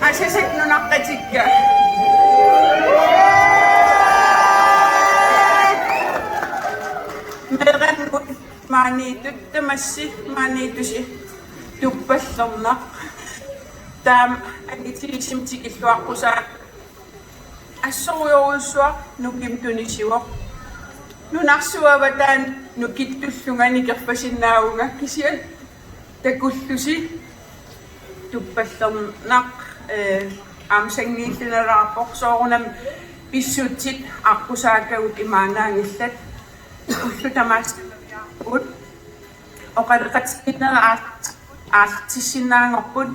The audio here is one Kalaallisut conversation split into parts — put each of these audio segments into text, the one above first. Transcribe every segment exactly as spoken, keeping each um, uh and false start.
Asasat nunaqqatikka. Meerannut maaniittut tamassi maaniittusi Tuppallernaq. Taama angitigisumik tikilluaqqusaat assorujorujussuaq nukimik tunisivoq. Nunarsuup avataani nukittullunga nikerfasinnaavunga kisianni takullusi Tuppallernaq, eh, aamma sanngiillunalaarpoq soorunami pissutsit aqqusaakkagut imaannaanngillat ullut tamaasa tamakkiarpugut. Oqaloqatigiinnerit aal-, aallartissinnaanngorput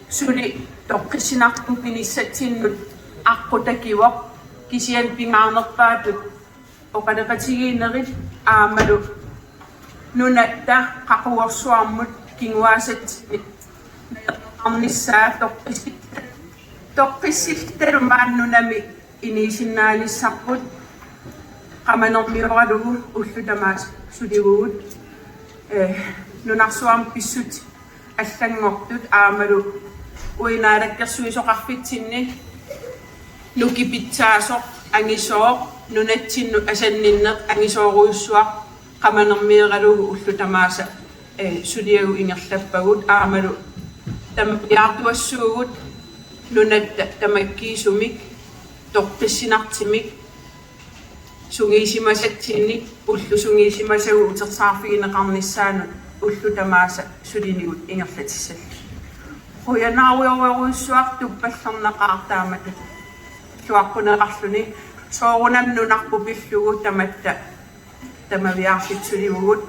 suli toqqissinartumik pinissatsinnut aqqutakivoq kisianni pingaarnerpaatut oqaloqatigiinnerit aammalu nunatta qaqugorsuarmut kinguaassatsinnik najorneqarnissaa toqqissi-, toqqissillutalu maani nunami inuusinnaanissarput qamanermioralugu ullut tamaasa sulivugut, eh, nunarsuarmi pissutsit allanngortut aammalu uagut naalakkersuisoqarfitsinni nukippitsaasoq angisooq nunatsinnut asanninneq angisoorujussuaq qamanermioralugu ullut tamaasa, eh, suliagut ingerlappagut aammalu tamaviaartuassuugut nunatta tamakkiisumik toqqissinartumik sungiussimasatsinnik ulloq sungiussimasagut utersaarfigineqarnissaannut ullut tamaasa sulinigut ingerlatissallugu. Qujanarujorujussuaq Tuppallernaqaaq taamatut illuaqquneqarluni soorunami nunarput pillugu tamatta tamaviaarluta sulivugut.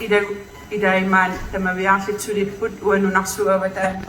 Ila-, ilai maani tamaviaarluta sulipput uanga nunarsuup avataani.